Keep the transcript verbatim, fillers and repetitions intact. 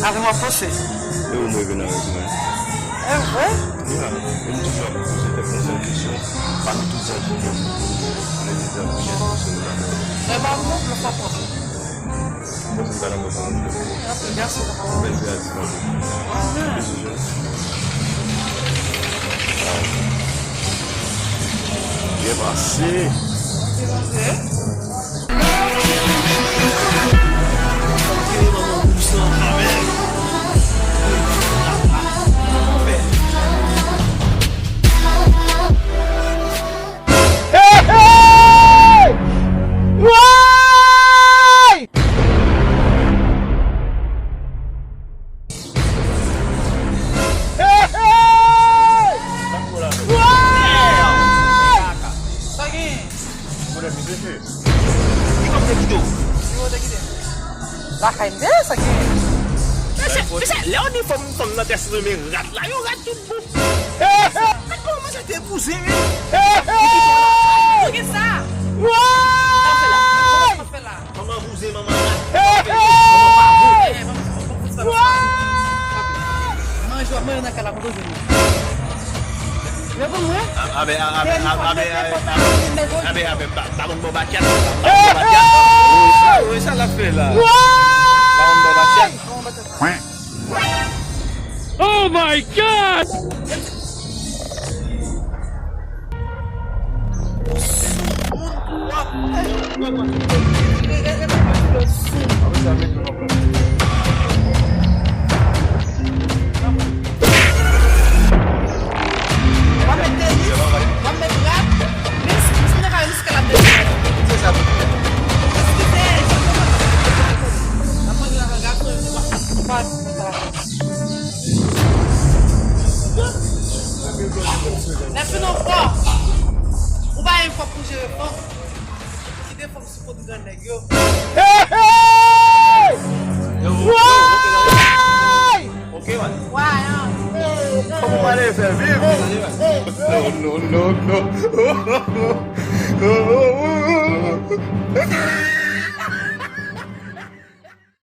Avè m w ap panse. E ou m revin avèk mwen. E vre? Ya, e m toujou ap poze tèt mwen sèl kesyon. Pami tout zanj ki gen pou nèg ki gen pou chèche sou nou la. Mwen pa moun, mwen pa pran. Mwen se m pa nan mwen pa moun. Anpil gason pa moun. Bèl vye a di mwen. Anhan. Byen pase. Byen pase. Hey, hey! Woy! Hey, hey! Woy! Sa gen? Ki kòm te kite w? Ki kòm te kite m? Lakay m te ye, sa gen? Mesye, mesye, lè w di fanm, fanm nan te sizonnen rat la, yon rat tout bon. Hey, hey! Gad kòman manzè te bouzen, wi. Hey, hey! Ou gen sa? Woy! Sa w fè la? Sa w fè la? Manman bouzen, manman rat. Hey, hey! Manman pa bon. Manman pa bon. Woy! Manje w ap manje nan kay la, konpozisyon. Yo konn mwen. Abe, abe, abe, abe, abe, abe, abe, pa, pa konn bò batyat, pa konn bò batyat. Hey, hey! Sa, wi, sa l ap fè la. Woy! Pa konn bò batyat. Oh my God! W ap met tenis, w ap met rad, men si, si w te ka riske l ap met rad. Eskize, eskize, eskize. N ap manje nan rad, rad. Lè fin w fò. Ou pa gen kòb pou jere fanm. Kite fanm sou kont grannèg yo. Hey, hey! Yo, yo, ok, ok. Woy! Ok, man. Woy, an. Kòman w ale fè viv? No, no, no, no.